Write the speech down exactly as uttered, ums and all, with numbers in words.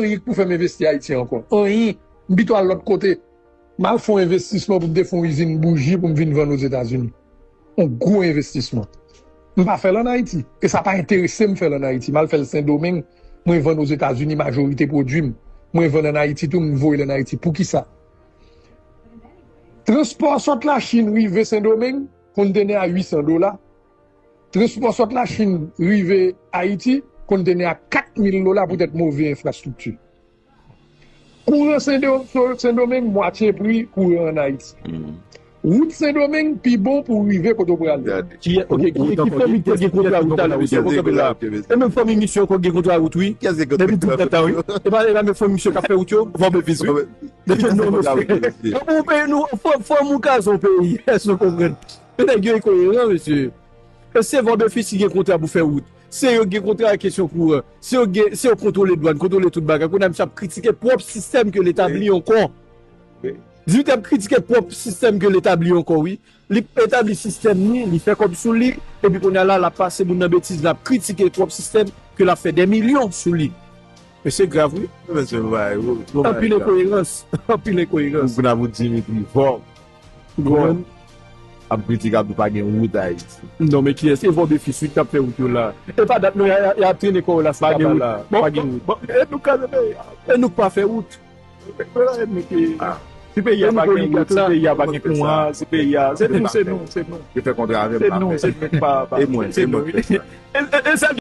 anyen pou fè m envesti Ayiti ankò. Anyen. M pito al lòt kote. M al fè yon envestisman pou m te fè yon izin bouji pou m vin vann Ozetazini. Yon gwo envestisman. M pa fè l ann Ayiti. E sa pa enterese m fè l ann Ayiti. M al fè l Sendomeng, mwen vann Ozetazini majorite pwodui m. Mwen vann ann Ayiti tou, m voye l ann Ayiti. Poukisa? Transpò sot Lachin rive Sendomeng, kontenè a uit san dola. Transpò sot Lachin rive Ayiti, kontenè a kat mil dola poutèt move enfrastrikti. Kouran Sendo-, Sendomeng, mwatye pri kouran ann Ayiti. Wout Sendomeng pi bon pou rive kote w prale. Ki, ok, ki, ki fanmi ki gen kontra wout la, mesye, pou kanpe la? E menm fanmi misye ankò gen kontra wout, wi. Depi diznèf tan, wi. E pa, e pa menm fanmi misye k ap fè wout yo? Fò benefis, wi. Depi non, non. Pou peyi nou, fò, fò moun kaze yon peyi. Èske nou konprann? E nèg yo enkoyeran, mesye. E se Fò Benefis ki gen kontra pou fè wout. Se yo gen kontra ak kesyon kouran. Se yo gen, se yo kontwole dwàn, kontwole tout bagay. Kounye a misye ap kritike pwòp sistèm ke l etabli ankò. Di misye ap kritike pwòp sistèm ke l etabli ankò, wi. Li etabli sistèm li, li fè kòb sou li, epi kounye a la, l ap pase moun nan betiz, l ap kritike pwòp sistèm ke l ap fè dè milyon sou li. Mesye, grav, wi. Anpil enkoyerans. Anpil enkoyerans. Pou n ap di Dimitri Vorbe. Bon. Ap kritike ap di pa gen wout Ayiti. Non, men kiyès? E Fò Benefis, wi, k ap fè wout yo la. E pa dat, non, y a, y a, y a trennen kò yo la, se pa gen wout. Bon, bon, e nou kaze peyi a. E nou k pa fè wout. E nou k oligat la. Si peyi a pa gen wout, si peyi a pa gen kouran, si peyi a, se nou, se nou, se nou. Yo fè kontra avè m, se nou, se nou k pa, pa. E mwen, se mwen k fè sa. E, e, e sa